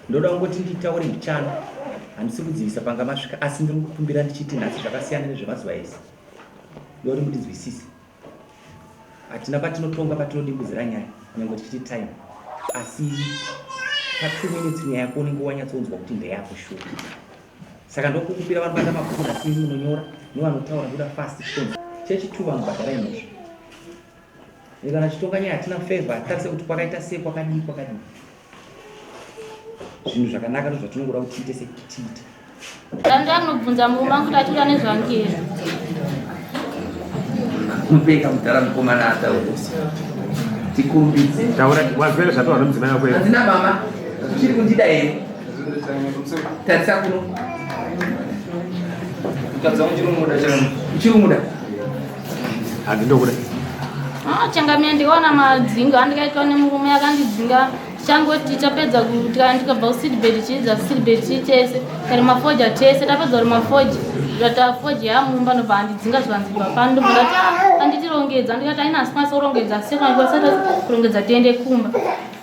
Ndoda kungoti nditaure mbichana, handisi kudzivisa panga masvika, asi ndiri kukumbira ndichiti nhasi zvakasiyana nezvemazuva ese. Ndoda kuti mundinzwisise. Hatina patinotonga patinodimbudzira nyaya nyangwe tichiti time asi pa two minutes nyaya yako unenge wanyatsonzwa kuti ndeyako shuwa. Saka ndokukumbira vanobata mabhuku nhasi imi munonyora nevanotaura ndoda fast chitonzi. Chechi two vanhu bhadharai mhosva. Kana chitonga nyaya hatina favor hatitarise kuti kwakaita sei kwakadii kwakadii. Zvinhu zvakanaka ndozvatinongoda kuti tiite setiite. Ndandanobvunza murume wangu kuti achiuya nezvangeri. Mupeka mudhara mukomana ataura. Tikurumbidze. Taura wazvere zvataura nemudzimai wako here? Handina mama. Uchiri kundida here? Tarisa kuno. Mukadzi wangu chiri kumuda chero. Uchiri kumuda? Handindokuda. Ah, changamire ndikaona madzinga andikaitwa nemurume akandidzinga tichangoti tapedza ndikabva kuseatbed chiidza seatbed chii chese karima foja tese tapedza kurima foja tafoja yamumba ndobva andidzinga zvikanzi bva pano ndobva ndati ah, anditirongedza ndikati aina asi kwanisa kurongedza sekwanisa kurongedza tiende kumba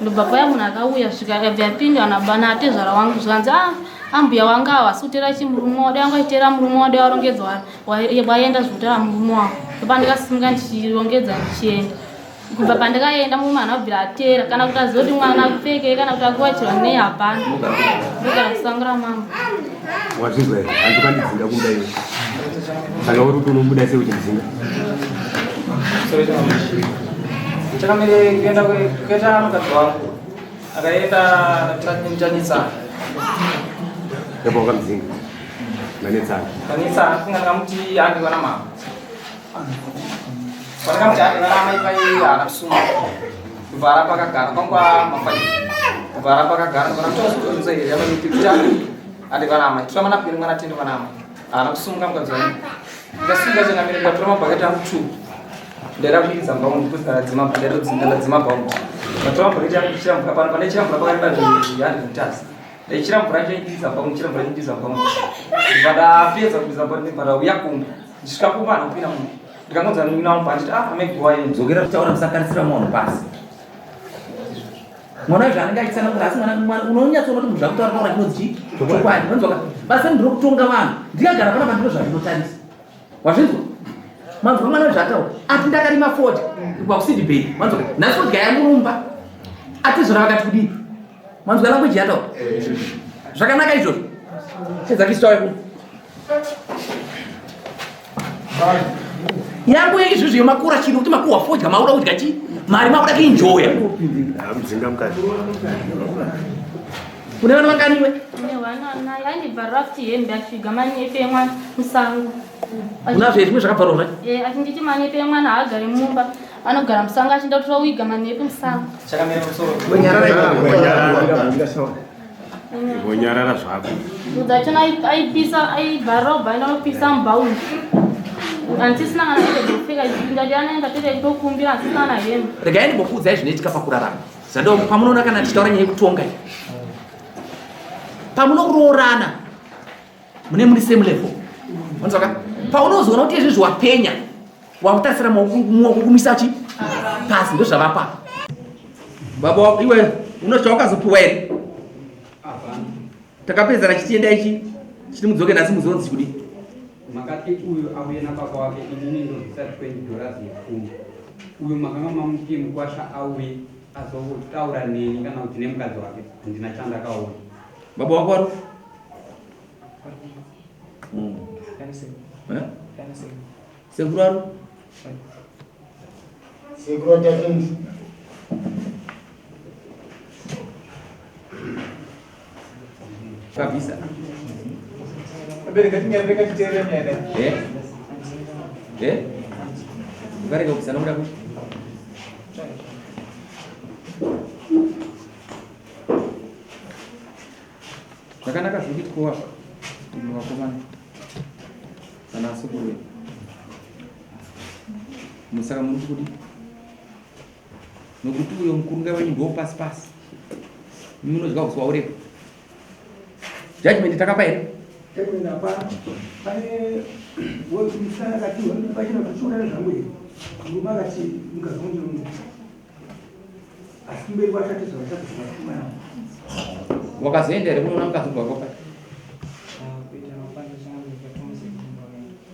ndobva paya munhu akauya svika akabva yapinda natezvara wangu zvikanzi ah, ambuya wanga awa asi kutera chimurume wade wanga achitera murume wade warongedzwa waenda zvekutera murume wangu ndopa ndikasimuka ndichirongedza ndichienda kubva pandakaenda murume haana kubvira atera kana kuti azive kuti mwana akupfekei kana kuti akuwachirwa nei hapana ndogara kusango ramambo Wazvinzwa here? Hanzi ukandidzinga kumba iwe. Saka uri kuti unomuda sei uchimudzinga? Chakamire kuenda kuenda mukadzi wangu akaenda tanitsana. Ndipo wakamudzinga. Manetsana. Tanitsana funga ndikamuti andiwa na mama. Pandakamuti andiwa na mai pai haana kusunga. Kubva aramba akagara kwangwa mafai. Kubva aramba akagara ndikaona kuti wazodonza here yamai kuti andiwa na mai. Tora manapukeni mwana tiende kwana amai. Haana kusunga mukadzi wangu. Ndikasunga changamire ndikatora mabhaketi angu two. Ndaida kuiridza baundi because ndakadzima ndakadzima baundi. Ndatora mabhaketi angu ndichira mvura pano pane chira mvura pakareba zve 100 meters. Ndaichira mvura ndichiidza baundi chira mvura ndichiidza baundi. Ndibva ndapedza kuidza baundi ndibva ndauya kumba. Ndisvika kumba handina kupinda mumba. Ndikangonzwa munin'ina wangu panditi ah amai gowa yenu. Dzokera kutaura musakarisira mwana pasi. Mwana zvaanenge achitsanangura asi mwana unonyatsoona kuti munhu zvakutaura taura chinonzi chii? Chokwadi. Unonzwa ka? Basa ndiro kutonga vanhu. Ndikagara panapa ndiro zvandinotarisa. Wazvinzwa? Manzwa mwana zvataura. Ati ndakarima fodya. Kubva kusidibhei. Manzwa ka? Nhasi fodya yamurumba. Ati zvona vakati kudii? Manzwa language yataura. Zvakanaka izvozvo. Chedza Kristu auye kuno. Yangu izvizvi yemakura chino kuti makuhwa fodya makuda kudya chi mari makuda kuenjoya. Mudzinga mukadzi. Une vana vangani iwe? Une vana naye aindibvarura futi hembe achiviga manyepe emwana musango. Unazvo zvimwe zvakabvarurwa zvacho? Eh, achinditi manyepe emwana haagare mumba anogara musango achinda kutora wiga manyepe musango. Chakamira musoro. Vonyarara zvako. Dzacho aipisa aibvarura kubva aenda kunopisa mubhaundi. Handisina kana hembe dzekupfeka ndati anaenda tete kutokumbira handisina kana hembe. Regai ndimbokuudzai zvinoitika pakurarama. Zando pamunoona kana tichitaura nyaya yekutonga iyi. Pamunoroorana mune muri same level. Wanzwa ka? Paunozoona kuti izvi wapenya wakutarisira maoko kumisa chi pasi ndozvavapa. Baba iwe uno chawakazopiwa here? Takapedzana chitienda ichi chiti mudzoke nhasi muzonzi kudii? Makati uyu auye nababa wake inini ndobvisa 20 dollars yepfuma. Uyu makanga mamuti mukwasha auye azotaura neni kana kuti nemukadzi wake handina chandakaona. Baba wako wari? Sekuru wari? Sekuru watakendi. Kabisa. Bereka tinyarire katiteerere nyaya. Eh? Eh? Ukarega kubvisa nokuda kwei? Zvakanaka zviri kuitwa apa imi vakomana kana asekuru wenyu. Musaka muri kudii? Nokuti uyo mukurunga wenyu ndo pasi pasi. Imi munodya uswa urefu. Judgment takapa here? Judgment hapana. Pane musikana akati pachina kuchiona nezvangu here? Murume akati mukadzi wangu ndinomuda. Asi kumberi kwacho atizwa vachakuzwa pfuma yangu. Wakazoenda here kunoona mukadzi kubva kwapa?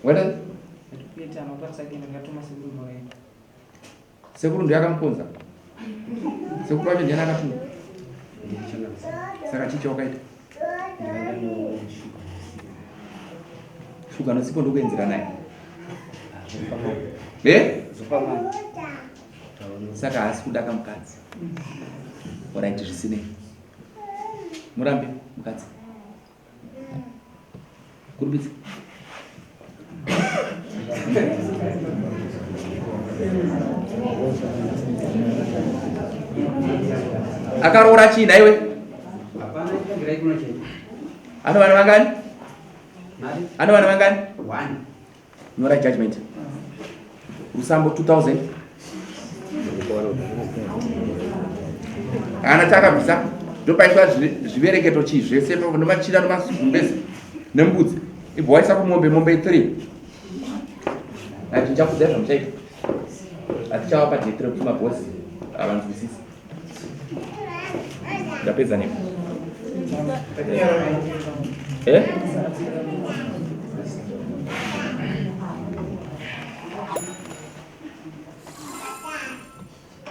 Wenda? Sekuru ndiye akamukonza. Sekuru wacho ndiye akatuma. Saka chii chawakaita? Shuga nosipo ndokuenzera naye. Eh? Saka haasi kuda kamukadzi. Alright zvisinei. Murambe mukadzi. Kurubidza. Akaroora chii nhaiwe? Ano vana vangani? Ano vana vangani? Nyora judgment. Rusambo 2000. Ana takabvisa ndopaiswa zvivereketo chii zvese nemachira nemagumbezi nembudzi ibva waisa kumombe mombe 3 ati ndichakudzai zvamuchaita atichawapa date rekuti mabhosi havanzwisisi ndapedza nepo eh?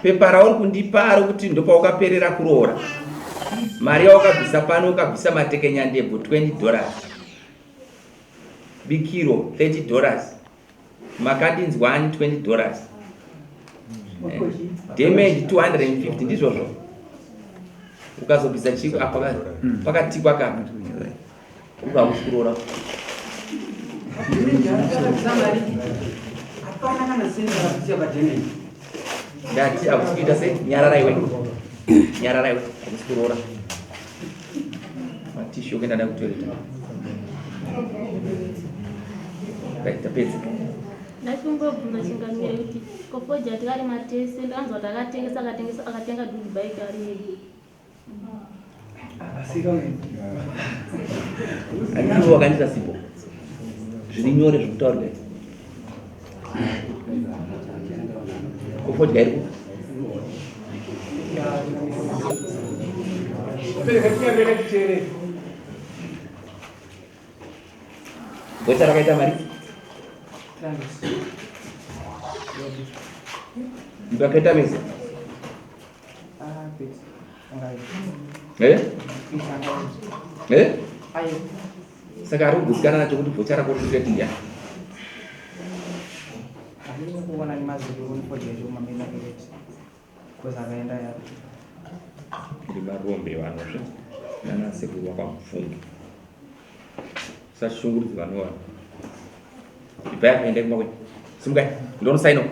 Pepa rauri kundipa ari kuti ndopaukaperera kuroora. Mari yaukabvisa pano ukabvisa matekenyandebvu 20 dollars. Bikiro 30 dollars. Makandinzwani 20 dollars. Eh, damage 250 ndizvozvo. Ukazobvisa chiko apa pakatikwa kapa. Uka kuroora. Hapana kana sendi akabvisa padamage. Ndati hakusi kuita sei? Nyarara iwe. Nyarara iwe. Hakusi kuroora. Matishu okuenda nayo kutoilet. Right, tapedza. Ndachingobvunza chingamire kuti kofoja tikarima tese ndakanzwa kuti akatengesa akatengesa akatenga dudu bike ari ega. Handiwo wakandiita sipo. Zviri nyore zvekutaurika izvi. Kufodya iri kupi? Gweta rakaita mari? Ndakaita mese. Eh? Eh? Saka ari kugutsikana nacho kuti vocha rako riri kuita ndiani? Muri marombe vanhu zve nana sekuru vakamufunga. Usashungurudze vanhu vanhu. Ibvai apa endai kumba kwenyu. Simukai. Ndonosaina.